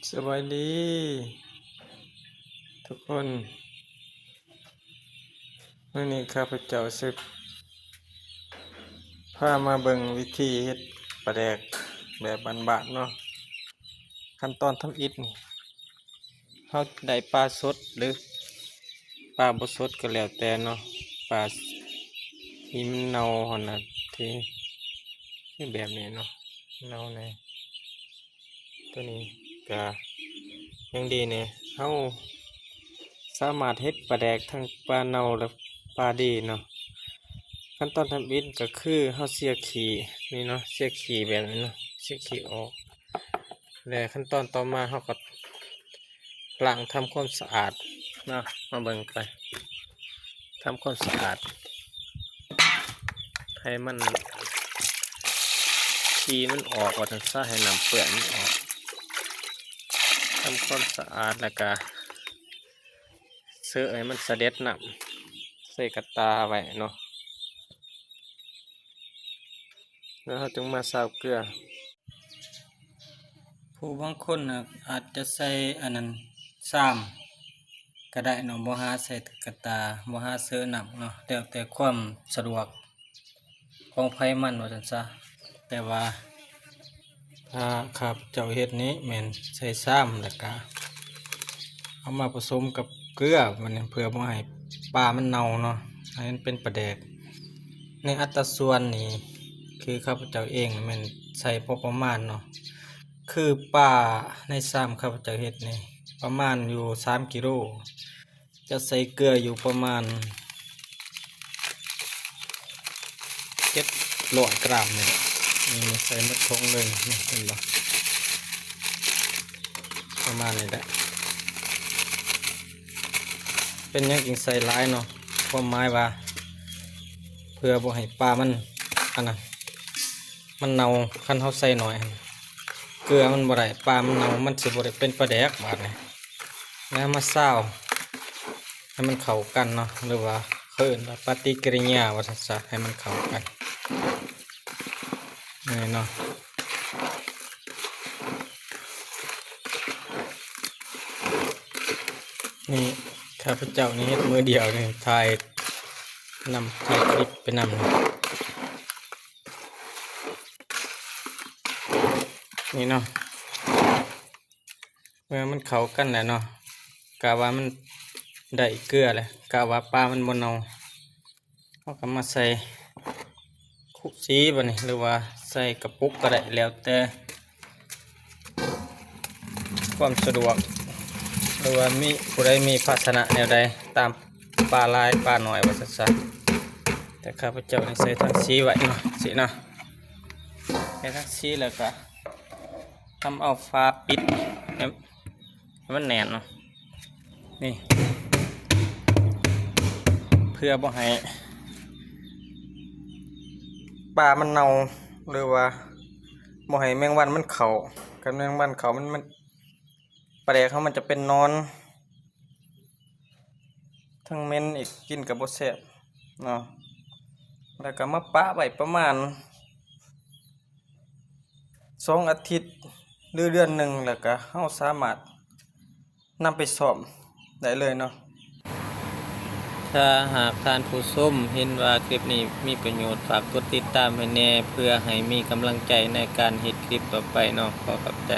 ສະບາຍດີທຸກຄົນ, ມື້ນີ້ຂ້າພະເຈົ້າຊິພາມາເບິ່ງວິທີເຮັດປາແດກແບບບ້ານໆເນາະ. ຂັ້ນຕອນທຳອິດນີ້ ເຮົາໄດ້ປາສົດ ຫຼື ປາບໍ່ສົດກໍແລ້ວແຕ່ເນາະ, ປາທີ່ມັນເນົ່າຫັ້ນນະ ທີ່ ຄືແບບນີ້ເນາະ, ເນົ່າແດ່. ໂຕນີ້ກະຍັງດີແດ່, ເຮົາສາມາດເຮັດປາແດກທັງປາເນົ່າ ແລະ ປາດີເນາະ. ຂັ້ນຕອນທຳອິດກໍຄືເຮົາເສຍຂີ້ນີ້ເນາະ, ເສຍຂີ້ແບບນີ້ເນາະ, ເສຍຂີ້ອອກ. ແລະ ຂັ້ນຕອນຕໍ່ມາເຮົາກໍລ້າງທຳຄວາມສະອາດເນາະ, ມາເບິ່ງກັນ. ທຳຄວາມສະອາດໃຫ້ມັນ ຂີ້ມັນອອກວ່າຊັ້ນຊະ, ໃຫ້ນ້ຳເປື້ອນມັນອອກ. ທຳຄວາມສະອາດແລ້ວກະເຊາະໃຫ້ມັນສະເດັດນ້ຳ ໃສ່ກະຕ່າໄວ້ເນາະ, ແລ້ວເຮົາຈຶ່ງມາຊາວເກືອ. ຜູ້ບາງຄົນນະອາດຈະໃສ່ອັນນັ້ນຊາມກໍໄດ້ເນາະ, ບໍ່ຫາໃສ່ກະຕ່າ ບໍ່ຫາເຊາະນ້ຳເນາະ, ແລ້ວແຕ່ຄວາມສະດວກຂອງໃຜມັນວ່າຊັ້ນຊະ. ແຕ່ວ່າຖ້າຂ້າພະເຈົ້າເຮັດນີ້ແມ່ນໃສ່ຊາມ ແລ້ວກະເອົາມາປະສົມກັບເກືອ ບາດນີ້ ເພື່ອບໍ່ໃຫ້ປາມັນເນົ່າເນາະ, ໃຫ້ມັນເປັນປາແດກ. ໃນອັດຕາສ່ວນນີ້ ຄືຂ້າພະເຈົ້າເອງແມ່ນໃສ່ພໍປະມານເນາະ, ຄືປາໃນຊາມຂ້າພະເຈົ້າເຮັດນີ້ປະມານຢູ່ສາມກິໂລ, ຈະໃສ່ເກືອຢູ່ປະມານເຈັດຮ້ອຍກຣາມນີ້ແຫຼະ. ນີ້ໃສ່ໝົດຖົງເລີຍ ນີ້ເຫັນບໍ່, ປະມານນີ້ແຫຼະ. ເປັນຫຍັງຈຶ່ງໃສ່ຫຼາຍເນາະ? ຄວາມໝາຍວ່າ ເພື່ອບໍ່ໃຫ້ປາມັນ ອັນນັ້ນ ມັນເນົ່າ. ຄັນເຮົາໃສ່ໜ້ອຍ ເກືອມັນບໍ່ໄດ້ ປາມັນເນົ່າ ມັນຊິບໍ່ໄດ້ເປັນປາແດກບາດນີ້. ແລ້ວມາຊາວໃຫ້ມັນເຂົ້າກັນເນາະ ຫຼືວ່າເອີ້ນວ່າປະຕິກິລິຍາວ່າຊັ້ນຊະ ໃຫ້ມັນເຂົ້າກັນ ນີ້ເນາະ. ນີ້ ຂ້າພະເຈົ້ານີ້ເຮັດມືດຽວນີ້ ຖ່າຍນຳ ຖ່າຍຄລິບໄປນຳ ນີ້ເນາະ. ເມື່ອມັນເຂົ້າກັນແລ້ວເນາະ ກະວ່າມັນໄດ້ເກືອແລ້ວ ກະວ່າປາມັນບໍ່ເນົ່າ ເຮົາກໍມາໃສ່ຄຸສີບາດນີ້ ຫຼືວ່າໃສ່ກະປຸກກໍໄດ້ ແລ້ວແຕ່ຄວາມສະດວກ ຫຼືວ່າມີ ຜູ້ໃດມີພາຊະນະແນວໃດ ຕາມປາຫຼາຍປາໜ້ອຍວ່າຊັ້ນຊະ. ແຕ່ຂ້າພະເຈົ້ານີ້ໃສ່ຖັງສີໄວ້ເນາະ ຊີ້ເນາະ, ໃສ່ຖັງສີແລ້ວກໍ ນຳເອົາຝາປິດໃຫ້ ໃຫ້ມັນແໜ້ນເນາະ ນີ້ ເພື່ອບໍ່ໃຫ້ປາມັນເນົ່າ ຫຼືວ່າບໍ່ໃຫ້ແມງວັນມັນເຂົ້າ. ຄັນແມງວັນເຂົ້າ ມັນ ມັນ ປາແດກເຮົາມັນຈະເປັນໜອນ ທັງເໝັນອີກ ກິນກໍບໍ່ແຊບເນາະ. ແລ້ວກໍມາປະໄວ້ປະມານສອງອາທິດ ຫຼື ເດືອນໜຶ່ງ ແລ້ວກໍເຮົາສາມາດນຳໄປຊ້ອມໄດ້ເລີຍເນາະ. ຖ້າຫາກທ່ານຜູ້ຊົມເຫັນວ່າຄລິບນີ້ມີປະໂຫຍດ ຝາກກົດຕິດຕາມໃຫ້ແດ່ ເພື່ອໃຫ້ມີກຳລັງໃຈໃນການເຮັດຄລິບຕໍ່ໄປເນາະ. ຂໍຂອບໃຈ.